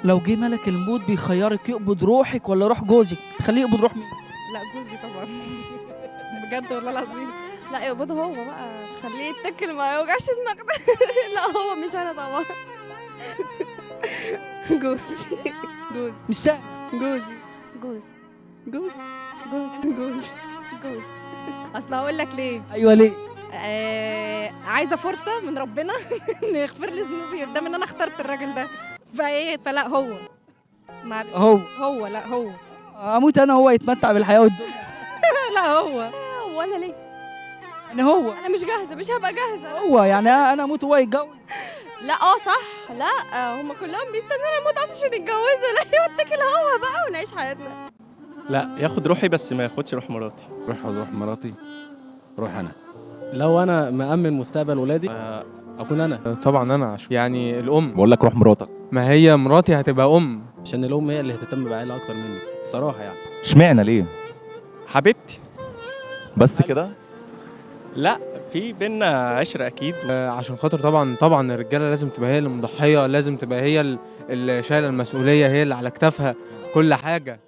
لو جه ملك الموت بيخيرك يقبض روحك ولا روح جوزك، تخليه يقبض روح مين؟ لا جوزي طبعا. بجد والله العظيم. لا يقبضه هو بقى، خليه يتكل ما يوجعش دماغنا. لا هو مش انا طبعا. جوزي. جوزي. مش سهل. جوزي. جوزي. جوزي. جوزي. جوزي. جوزي. اصل هقول لك ليه. ايوه ليه؟ عايزه فرصة من ربنا انه يغفر لي ذنوبي قدام ان انا اخترت الراجل ده، فايه فلا هو، معلش. هو. هو، لا هو. اموت انا هو يتمتع بالحياة والدنيا. لا هو. وانا ليه؟ يعني هو. انا مش جاهزة، مش هبقى جاهزة. هو يعني انا اموت وهو يتجوز؟ لا صح، لا هم كلهم بيستنونا اموت اصلا عشان يتجوزوا. لا يتكل هو بقى ونعيش حياتنا. لا ياخد روحي بس ما ياخدش روح مراتي. روح ولا روح مراتي؟ روح انا. لو انا مأمن مستقبل ولادي اكون انا. طبعا انا، عشان يعني الام. بقول لك روح مراتك. ما هي مراتي هتبقى ام. عشان الام هي اللي هتهتم بعيالها اكتر مني صراحة يعني. اشمعنى ليه؟ حبيبتي. بس كده؟ لا في بينا عشرة اكيد. عشان خاطر طبعا طبعا الرجالة لازم تبقى هي اللي مضحيه، لازم تبقى هي اللي شايله المسؤولية، هي اللي على كتافها كل حاجة.